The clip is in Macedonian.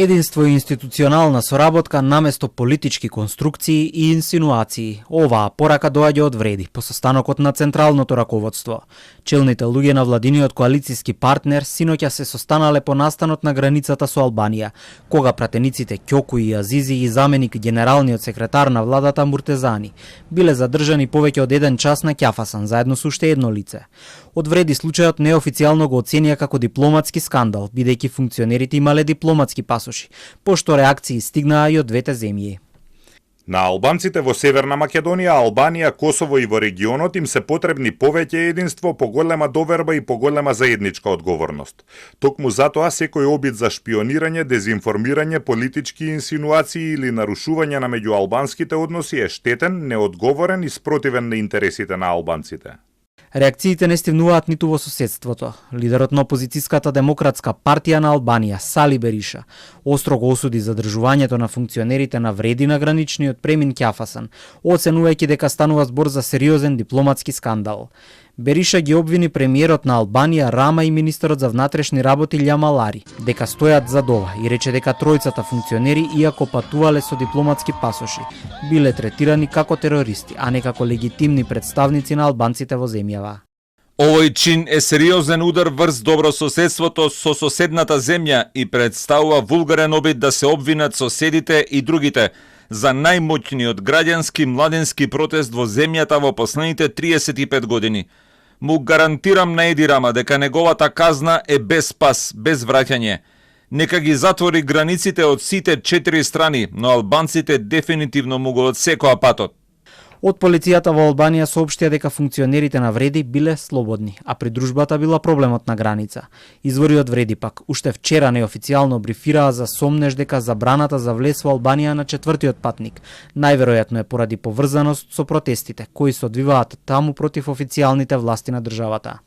Единство и институционална соработка наместо политички конструкции и инсинуации. Оваа порака доаѓа од Вреди по состанокот на централното раководство. Челните луѓе на владиниот коалициски партнер синоќа се состанале по настанот на границата со Албанија, кога пратениците Ќоку и Азизи и заменик генералниот секретар на владата Муртезани биле задржани повеќе од 1 час на Ќафасан заедно со уште едно лице. Од Вреди случајот неофицијално го оценија како дипломатски скандал, бидејќи функционерите имале дипломатски пасоши, пошто реакции стигнаа и од двете земји. На албанците во Северна Македонија, Албанија, Косово и во регионот им се потребни повеќе единство, поголема доверба и поголема заедничка одговорност. Токму затоа секој обид за шпионирање, дезинформирање, политички инсинуации или нарушување на меѓуалбанските односи е штетен, неодговорен и спротивен на интересите на албанците. Реакциите не стивнуваат ниту во соседството. Лидерот на опозицијската демократска партија на Албанија, Сали Бериша, остро го осуди задржувањето на функционерите на Вреди на граничниот премин Ќафасан, оценувајќи дека станува збор за сериозен дипломатски скандал. Бериша ги обвини премиерот на Албанија Рама и министерот за внатрешни работи Љамалари дека стојат за ова и рече дека тројцата функционери, иако патувале со дипломатски пасоши, биле третирани како терористи, а не како легитимни представници на албанците во земјава. Овој чин е сериозен удар врз добрососедството со соседната земја и представува вулгарен обид да се обвинат соседите и другите за најмоќниот граѓански младенски протест во земјата во последните 35 години. Му гарантирам на Еди Рама дека неговата казна е без спас, без враќање. Нека ги затвори границите од сите 4 страни, но албанците дефинитивно му го одсекоа патот. Од полицијата во Албанија соопштија дека функционерите на Вреди биле слободни, а придружбата била проблемот на граница. Извори од Вреди пак уште вчера неофицијално брифираа за сомнеж дека забраната за влез во Албанија на 4-тиот патник најверојатно е поради поврзаност со протестите кои се одвиваат таму против официјалните власти на државата.